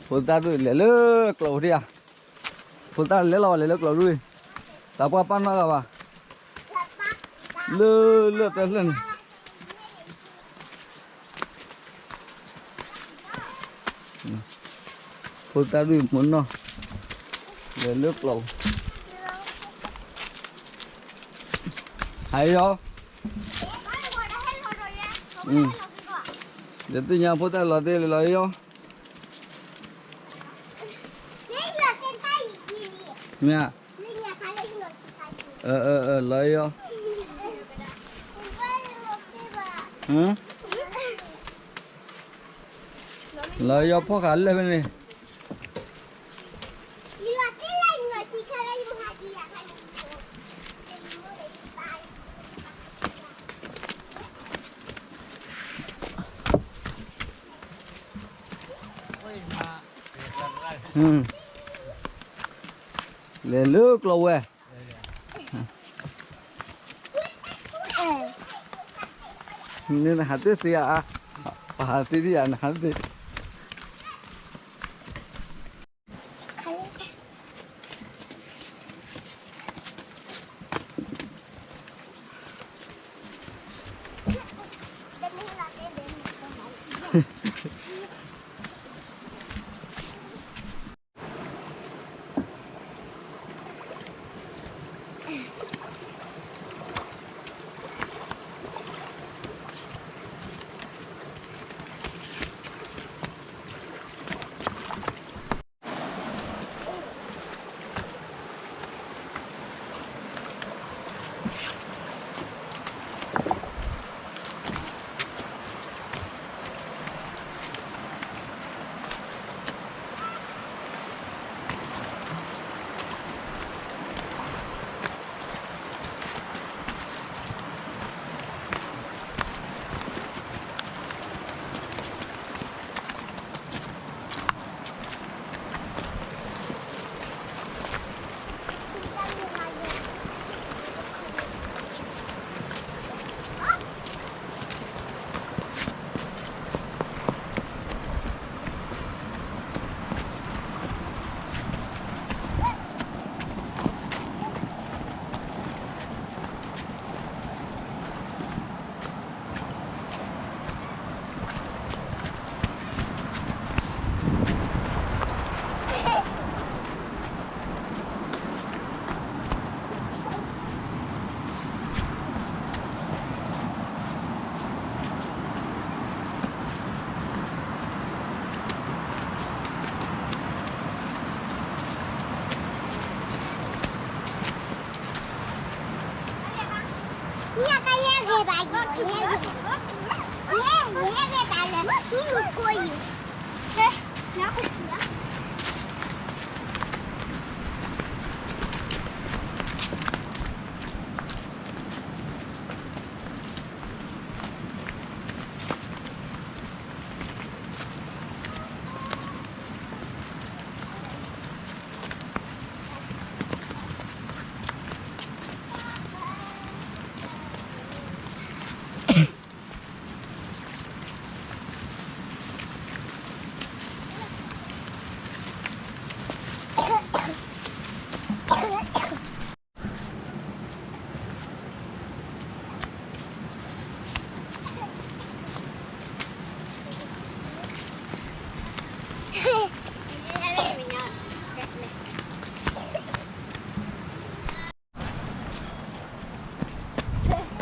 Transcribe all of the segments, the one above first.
ဖိသၣ်ဒုးလဲၤလၢကျိးဒံးဧါ, ဖိသၣ်လဲၤလီၤဘၣ်လဲၤလၢကျိးဒံး, တၢ်ပှၢ်ပာ်နီၣ်ဂၤဘၣ်, လၢလၢတၢ်ဖျၢၣ်န့ၣ် ဖိသၣ်ဒုးမ့ၢ်နီၢ်, လဲၤလၢကျိး, ဟးအံၤလီၤ, ယသ့ၣ်ညါဖိသၣ်လီၤသ့လီၤအံၤလီၤ, မ့ၢ်ဧါ, လီၤအံၤလီၤ, လီၤအံၤလီၤဖီၣ်ဃာ်လၢဖဲန့ၣ် လဲၤလၢကျိးဝဲ, နဟးတသ့ဧါ, ပဟးတသ့ဒံးဧါ နဟးတသ့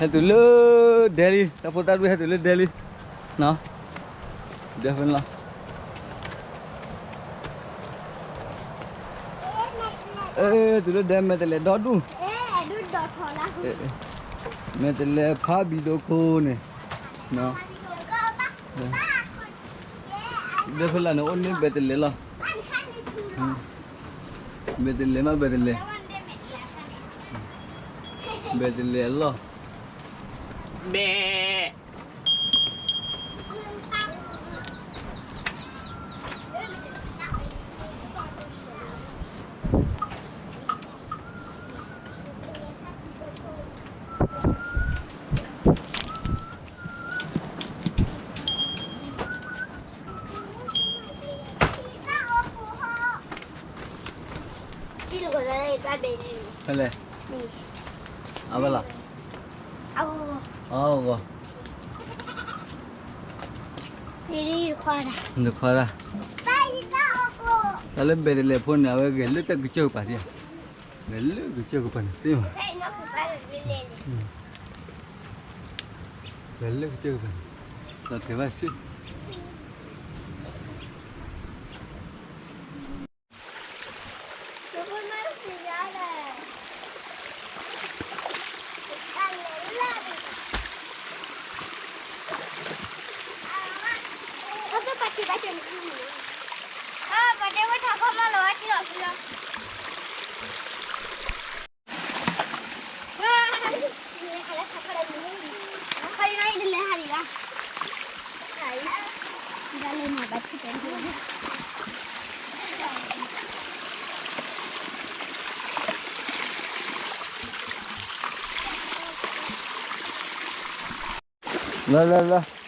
ဟဲတုၤလၢဒဲလံ, တၢ်ဖိသၣ်ဒုးဟဲတုၤလၢဒဲလံ, ဒဲဖဲန့ၣ်လီၤ, တုၤလၢဒဲမဲာ်တဲးလဲးဒီဒူၣ်, မဲာ်တဲးလဲးဖးဘံၣ်ဒိၣ်ခိၣ်န့ၣ်, ဒဲဖဲလၢန့ၣ်အိၣ်လၢဘဲတလဲလီၤ. ဘဲတလဲမး ဘဲတလဲ, ဘဲတလဲအလီၢ်, ဘဲ ဖဲလဲၣ်, အဝဲလီၤ, အဂီၢ်, တခွါဒၣ်, တၢ်လၢဘဲတလဲဖိန့ၣ် အဝဲဂဲၤလၢတၢ်ကစၢၢ်ကပၤဒၣ်, ဂဲၤလၢကစၢၢ်ကပၤန့ၣ်သ့မး, ဂဲၤလၢကစၢၢ်ကပၤန့ၣ်, ဒီးတဲဘၣ်စ့ၢ် လၢ လၢ လၢ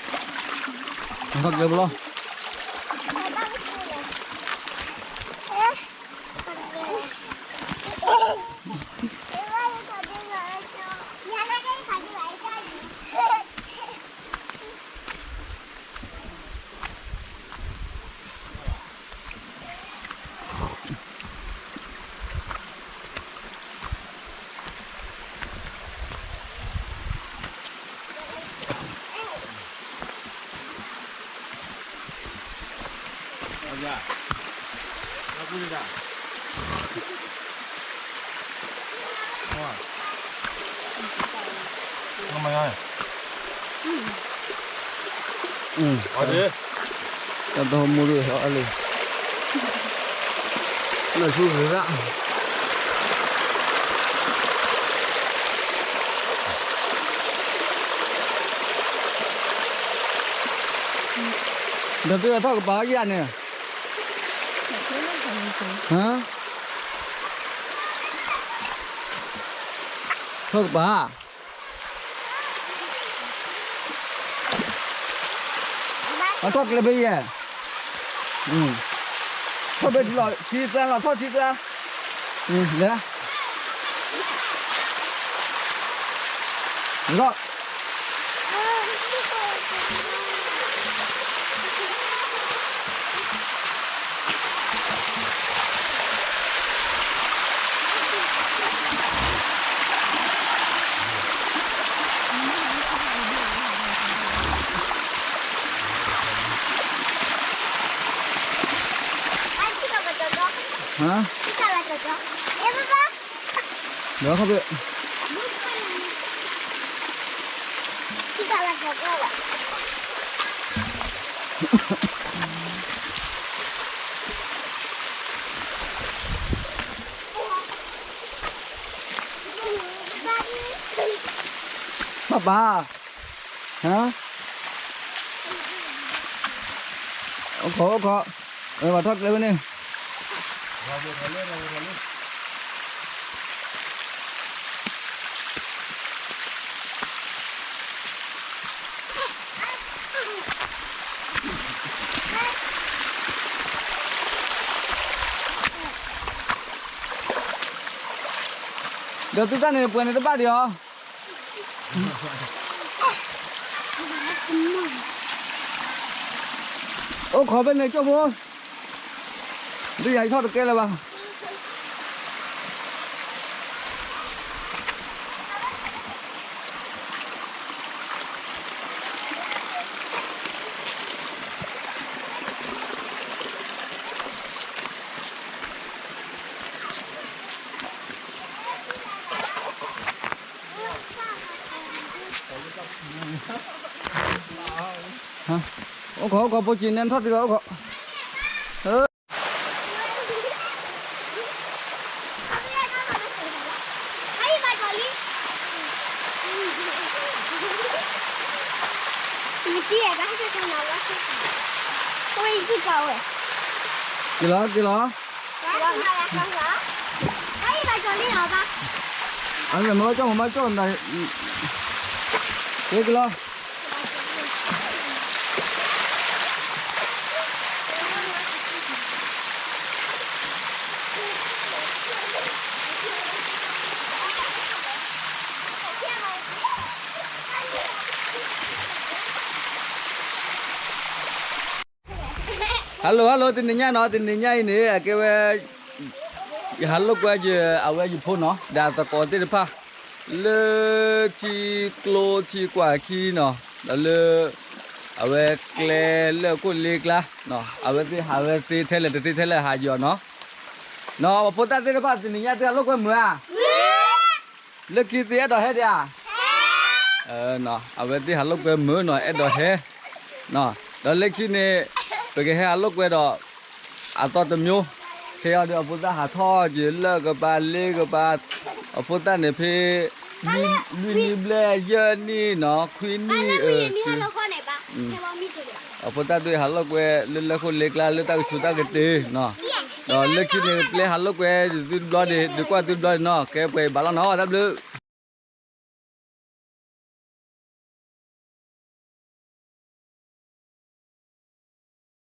ထီၣ်ကျဲဘၣ်လီၤ. တၢ်တဟိမူဒ် အလၢ လၢဆူဂ့ၤရၣ် ဒီးတုၤထီၣ်ကပၤယၤန့ၣ်, ထီၣ်ကပၤ အထီၣ်ကျဲဖဲယဲၢ်, ထီၣ်ဖဲထံလီၤ ထံကျါလီၤ ထီၣ်ထံကျါ, လဲၤ, လီၤ, ဟါ, ဒီးခီဖျိ ပၢ်ပၢ်, ဟါ, အိၣ်ခိး အိၣ်ခိး, ဝဲပှၤထီၣ်ကျဲဝဲန့ၣ် ဒီးသုတၢ်န့ၣ် ပှဲၤန့ၣ်တဘၣ်ဒံးအီၤ, အိၣ်ခိးဖဲန့ၣ်ကၠိၣ်ဖိ, ဒ်ယၤယထီၣ်တကဲလၢၤဘၣ်. အိၣ်ခိး အိၣ်ခိး ဖိကံၤနဲထီၣ်တံၢ်လီၤ အိၣ်ခိး. က့ၤလီၤ က့ၤလီၤ. အမ့ၢ်ကၠီမၤမၤကၠီနၤ, က့ၤလီၤ. Hello hello, တနံၤညါနီၤ, တနံၤညါအံၤန့ၣ် အကဲဝဲ ယဟးလိာ်ကွဲ အဝဲယဖိနီၤ ဒီးအသကိးသ့ၣ်တဖၣ် လၢထံကျိထံကွၢ်ခံနီၤ, ဒီးလၢ အဝဲကျဲလၢအခိၣ်လ့ကျါ, အဝဲသ့ၣ်ဟးဝဲသ့ထဲလဲၣ်တသ့ထဲလဲၣ်ဟးယီၤနီၤ. နီၤ ပှၤဖိသၣ်သ့ၣ်တဖၣ် တနံၤညါသုဟးလိာ်ကွဲမုာ်ဧါ. လၢခံသုအဲၣ်ဒိးဟဲဒံးဧါ. အဝဲသ့ၣ်ဟးလိာ်ကွဲမုာ်နီၤ အဲၣ်ဒိးဟဲ, ဒီးလၢခံန့ၣ် ပကဟဲဟးလိာ်ကွဲဒီး အသီတမျိုး, ဖဲအံၤဒီးအဖိသၣ်ဟးထီၣ်က့ၤလၢကပၤလ့ကပၤ, အဖိသၣ်န့ၣ်ဖဲ လွံၢ်နံၣ်ဘျဲၣ် ယဲၢ်နံၣ်နီၤ ခွံနံၣ်အ အဖိသၣ်ဒုးဟးလိာ်ကွဲလၢလၢခိၣ်လ့ကျါလၢတၢ်ကဆူးတၢ်ကတ့ၤနီၤ, ဒီးလၢခံန့ၣ် ပျဲဟးလိာ်ကွဲဒ်သုတဘျီဒံး ဒုးကွၢ်သုတဘျီဒံးနီၤ, ကဲပှဲၤဘၣ်လီၤနီၤ တၢ်ဘျုး